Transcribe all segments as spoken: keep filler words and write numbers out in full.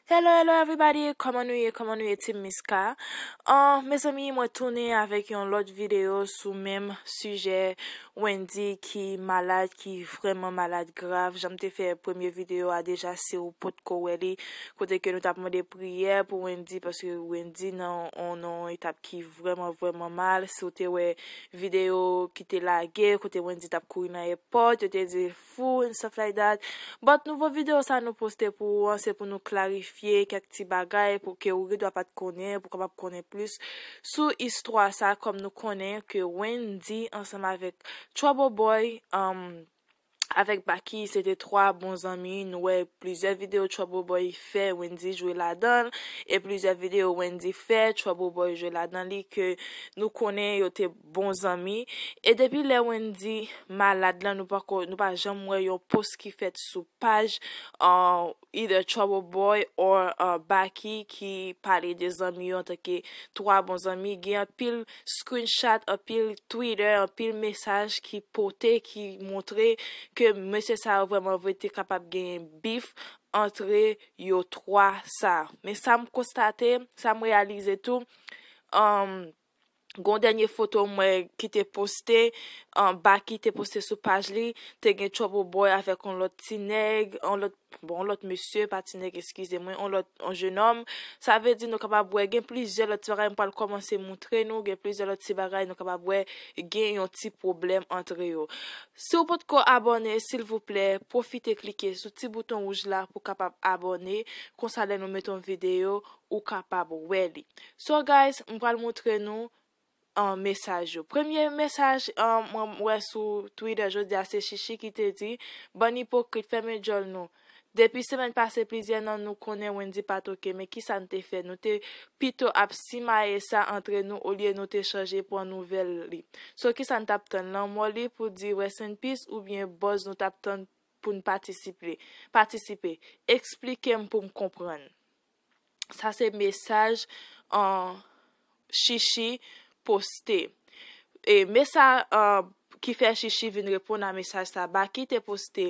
Hello, hello everybody, kòman nou ye, kòman nou ye Team Miska? Uh, mezanmi, mwen tounen avèk yon lòt videyo sou menm sijè Wendy ki malad, ki vrèman malad grav. Jan m te fè premye videyo a deja, si w potko wè li, kote ke nou t ap mande priyè pou Wendy, paske Wendy nan, nan yon etap ki vrèman, vrèman mal. Si w te wè videyo ki te lage, kote Wendy t ap kouri nan èpòt, yo te di fou and stuff like that. But nouvo videyo sa nou poste pou ou an, se pou nou klarifye kèk ti bagay pou ke ou gendwa pa t konnen, pou kapab konnen plis sou istwa sa, kòm nou konnen ke Wendy ansanm avèk Trouble Boy, um, avèk Baky, se te twa bon zanmi. Nou wè plizyè videyo Trouble Boy fè, Wendy jwe ladan l, e plizyè videyo Wendy fè, Trouble Boy jwe ladan li, ke nou konnen yo te bon zanmi. E depi lè Wendy malad lan, nou pako, nou pa janm wè yon post ki fèt sou paj, uh, either Trouble Boy or, uh, Baky ki pale de zanmi yo antanke twa bon zanmi. Gen anpil screenshot, anpil Twitter, anpil mesaj ki pote, ki montre ke mesye sa yo vrèman vre te kapab genyen beef antre yo twa sa. Men sa m konstate, sa m reyalize tou, um, gon dènye foto m wè ki te poste, um, Baky te poste sou paj li, te gen Trouble Boy avèk yon lòt ti nèg, yon lòt, bon, yon lòt mesye, pa ti nèg, eskize mwen, yon lòt, yon jenòm. Sa vle di nou kapab wè gen plizyè lòt ti bagay m pral kòmanse montre nou, gen plizyè lòt ti bagay nou kapab wè gen yon ti pwoblèm antre yo. Si w potko abòne, silvouplè, pwofite klike sou ti bouton wouj la pou w kapab abòne. Konsa, lè nou mete yon videyo, ou kapab wè li. So, guys, m pral montre nou, uh, mesaj yo. Premye mesaj, uh, mwen wè sou Twitter jodi a, se Chichi ki te di, bann ipokrit, fèmen djòl nou. Depi semèn pase, plizyè nan nou konnen Wendy pa t oke, men kisa n te fè? Nou te pito ap simaye sa antre nou olye nou te chanje pran nouvèl li. So, kisa n t ap tann? Lanmò li pou di rest in peace oubyen buzz nou t ap tann pou n patisipe? Patisipe. Eksplike m pou m konprann. Sa se mesaj, uh, Chichi poste. E mesaj, uh, ki fè Chichi vin reponn a mesaj sa Baky te poste.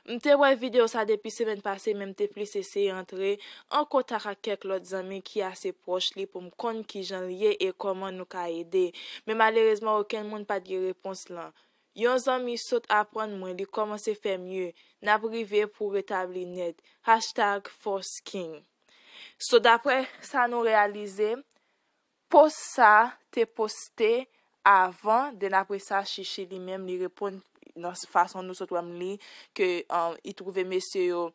M te wè videyo sa depi semèn pase, men m te plis eseye antre an kontak ak kèk lòt zanmi ki ase pwòch li pou m konn kijan l ye e kòman nou ka ede. Men malerezman, okenn moun pa t gen repons lan. Yon zanmi sot aprann mwen, li kòmanse fè mye. N ap rive pou retabli nèt. Hashtag Force King. So, daprè sa nou reyalize, post sa te poste avan, then apre sa, Chichi li menm, li reponn nan fason nou sot wè m li, ke, um, li twouve mesye yo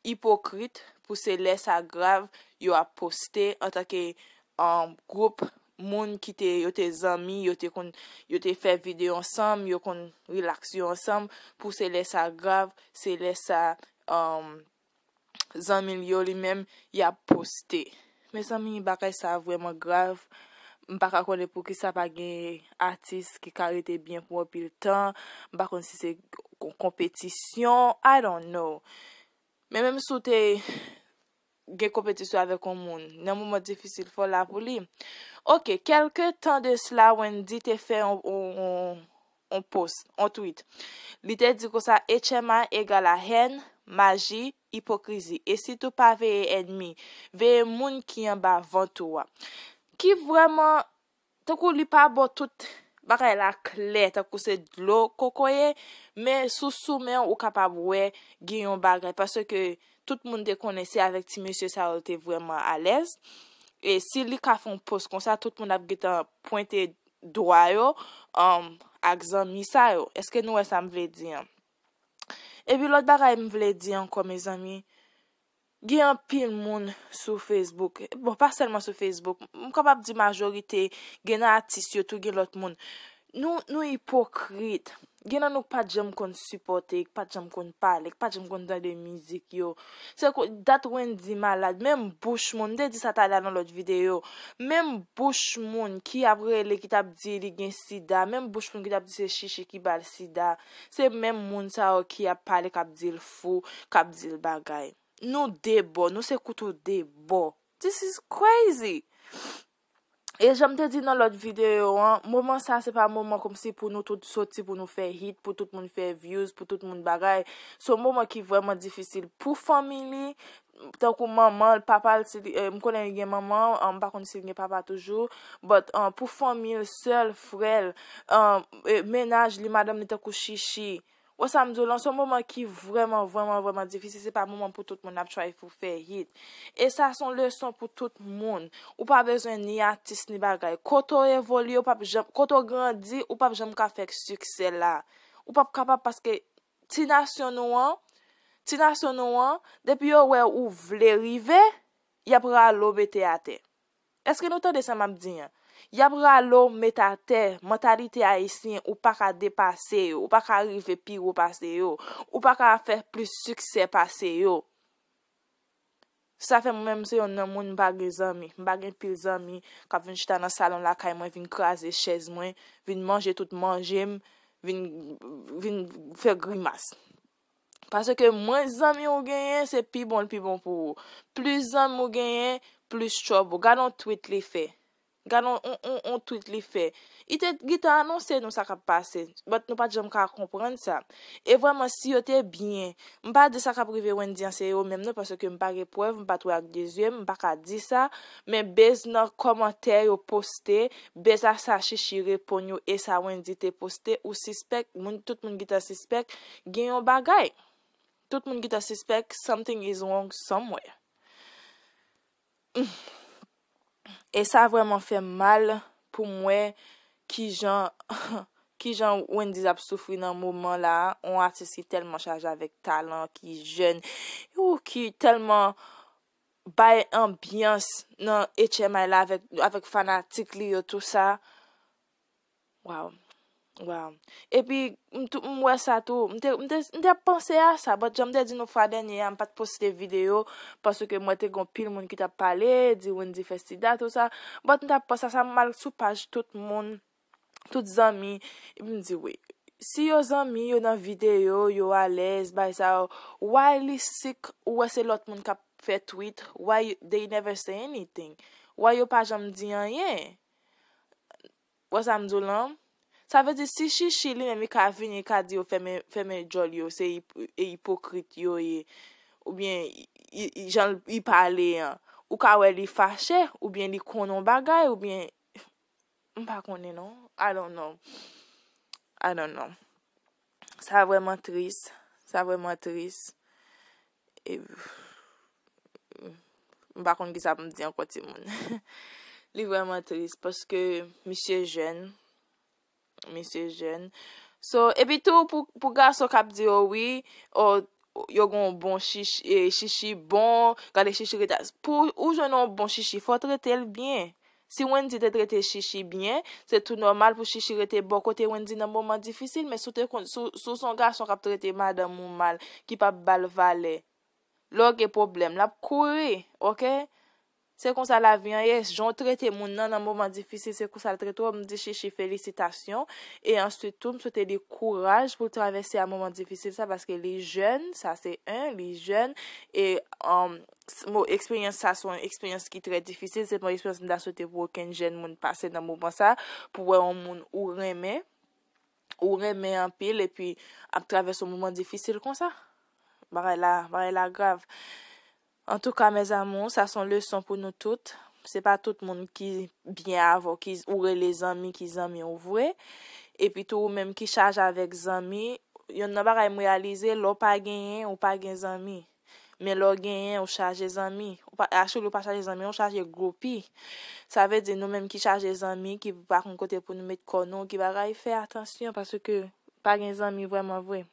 ipokrit pou se lè sa grav yo ap poste antanke, um, gwoup moun ki te, yo te zanmi, yo te konn, yo te fè videyo ansanm, yo konn relax yo ansanm, pou se lè sa grav, se lè sa, um, zanmi l yo li menm, y ap poste. Mezanmi, bagay sa vrèman grav. M pa ka konnen poukisa pa gen atis ki ka rete byen pou anpil tan. M pa konn si se kon-, konpetisyon. I don't know. Men menm si w te gen konpetisyon avèk yon moun, nan moman difisil, fò w la pou li. Oke, kèlke tan de sila, Wendy te fè yon, yon, yon, yon post, yon tweet. Li te di konsa, H M I egal a hèn, maji, ipokrizi. E sitou pa veye ènmi, veye moun ki anba vant ou a. Ki vrèman, tankou li pa ba w tout bagay la klè, tankou se dlo kokoye, men sou soumen ou kapab wè gen yon bagay, paske tout moun te konnen se avèk ti mesye sa yo l te vrèman alèz. E si li ka fè yon post konsa, tout moun ap gentan pwente dwa yo, um, ak zanmi sa yo. Èske nou wè sa m vle di an? Epi lòt bagay m vle di ankò, mezanmi, gen anpil moun sou Facebook. Bon, pa sèlman sou Facebook. M kapab di majorite, gen nan atis yo tou, gen lòt moun. Nou, nou ipokrit. Gen nan nou k pa t janm konn sipòte, k pa t janm konn pale, k pa t janm konn tande mizik yo. Se ko-, dat Wendy malad, menm bouch moun, m te di sa talè nan lòt videyo, menm bouch moun ki ap rele, ki t ap di li gen sida, menm bouch moun ki t ap di se Chichi ki ba l sida, se menm moun sa yo ki ap pale, k ap di l fou, k ap di l bagay. Nou de bò, nou se kouto de bò. This is crazy! E jan m te di nan lòt videyo an, moman sa se pa moman kòmsi pou nou tout soti, pou nou fè hit, pou tout moun fè views, pou tout moun bagay. Se yon moman ki vrèman difisil pou fanmi li, tankou manman l, papa l, si li, eh, m konnen li gen manman, ah, m pa konn si l gen papa toujou, but, ah, pou fanmi l, sè l, frè l, ah, eh, mennaj li, madanm li tankou Chichi. Wè sa m di w lan, se yon moman ki vrèman, vrèman, vrèman difisil. Se pa moman pou tout moun ap try pou fè hit. E sa se yon leson pou tout moun. Ou pa bezwen ni atis ni bagay. Kote w evolye, ou p ap janm, kote w grandi, ou p ap janm ka fè siksè la. Ou p ap kapab paske ti nasyon nou an, ti nasyon nou an, depi yo wè ou vle rive, y ap rale w mete atè. Èske nou tande sa m ap di an? Y ap rale w met atè, mantalite ayisyen, ou pa ka depase yo, ou pa ka rive pi wo pase yo, ou pa ka fè plis siksè pase yo. Sa fè mwen menm se youn nan moun m pa gen zanmi. M pa gen pil zanmi k ap vin chita nan salon lakay mwen, vin kraze chèz mwen, vin manje tout manje m, vin, vin fè grimas. Paske mwens zanmi ou genyen, se pi bon l pi bon pou ou. Plis zanmi ou genyen, plis trouble. Gade yon tweet li fè. Gade yon, yon, yon, yon tweet li fè. Li te gentan anonse nou sa k ap pase. But nou pa t janm ka konprann sa. E vrèman, si yo te byen, m pa di sa k ap rive Wendy an se yo menm non, paske m pa gen prèv, m pa t wè ak de zye m, m pa ka di sa. Men base nan kòmantè yo poste, base a sa Chichi reponn yo e sa Wendy te poste, ou sispèk, moun, tout moun gentan sispèk, gen yon bagay. Tout moun gentan sispèk something is wrong somewhere. E sa vrèman fè m mal pou m wè kijan, kijan Wendyy ap soufri nan moman la a. Yon atis ki tèlman chaje avèk talan, ki jèn, ou ki tèlman bay anbyans nan H M I la avèk, avèk fanatik li yo, tou sa. Waw. Waw. Epi, m tou, m wè sa tou. M te, m te, m te ap panse a sa. But jan m te di nou fwa dènye a, m pa t poste videyo paske m wè te gen pil moun ki t ap pale, di Wendy fè sida, tou sa. But m t ap panse a sa, m al sou paj tout moun, tout zanmi. Epi m di, wi. Si yo zanmi, yo nan videyo, yo alèz, bay sa yo, why li sick, ou wè se lòt moun k ap fè tweet, why they never say anything? Why yo pa janm di anyen? Wè sa m di w lan? Sa vle di si Chichi li menm li ka vini, li ka di yo fèmen, fèmen djòl yo, se ip-, e ipokrit yo ye, oubyen i, i, i, jan l, li pale an, ou ka wè li fache, oubyen li konn yon bagay, oubyen m pa konnen non. I don't know. I don't know. Sa vrèman tris. Sa vrèman tris. E, m pa konn kisa pou m di ankò, timoun. Li vrèman tris paske misye jèn. Misye jèn. So, epi tou, pou, pou gason k ap di, o wi, o, yo gen yon bon chichi, e, chichi bon, gade chichi rete. Pou ou jwenn yon bon chichi, fò w trete l byen. Si Wendy te trete Chichi byen, se tou nòmal pou Chichi rete bò kote Wendy nan moman difisil, men si w te konn, si w, si w se yon gason k ap trete madanm ou mal, ki p ap ba l valè, lè w gen pwoblèm, l ap kouri, oke? Se konsa lavi an ye, jan w trete moun nan nan moman difisil, se konsa l trete w. M di Chichi felisitasyon, e answit tou, m swete li kouraj pou l travèse a moman difisil sa, paske li jèn, sa se en, li jèn, e, um, s-, mo, eksperyans sa se yon eksperyans ki trè difisil. Se pa yon eksperyans m ta swete pou okenn jèn moun pase nan moman sa, pou wè yon moun ou renmen, ou renmen anpil, epi ap travèse yon moman difisil konsa. Bagay la, bagay la grav. Antouka, mes amours, sa se yon leson pou nou tout. Se pa tout moun ki byen avè w, ki ou rele zanmi, ki zanmi w vre. Epi tou, ou menm ki chaje avèk zanmi, yonn nan bagay m reyalize, lè w pa genyen, ou pa gen zanmi. Men lè w genyen, ou chaje zanmi. Ou pa, actually, ou pa chaje zanmi, ou chaje groupi. Sa vle di nou menm ki chaje zanmi, ki pa konn kote pou nou met kò nou, ki bagay, fè atansyon, paske pa gen zanmi vrèman vre.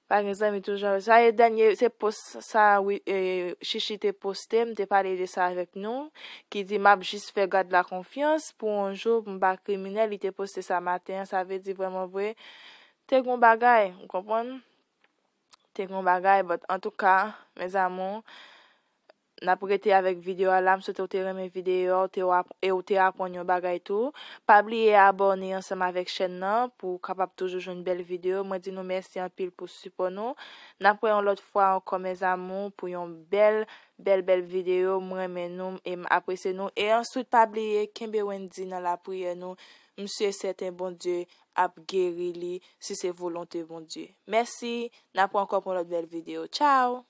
Pa gen zanmi toujou. Sa e dènye, se post sa, wi, e, Chichi te poste, m te pale de sa avèk nou, ki di, "M ap jis fè God la konfyans pou yon jou, m pa kriminèl." Li te poste sa maten an, sa vle di vrèman vre, te gon bagay, ou konprann? Te gon bagay, but antouka, mes amours, n ap rete avèk videyo a la. M swete w te renmen videyo a, w te w ap-, e w te aprann yon bagay tou. Pa bliye abòne ansanm avèk chèn nan pou w kapab toujou jwenn bèl videyo. Mwen di nou mèsi anpil pou sipò nou. N ap wè yon lòt fwa ankò, mes amours, pou yon bèl, bèl, bèl videyo. M renmen nou e m apresye nou. E answit, pa bliye, kenbe Wendy nan lapriyè nou. M si e sèten Bondye ap geri li si se volonte Bondye. Mèsi. N ap wè ankò pou yon lòt bèl videyo. Tchao!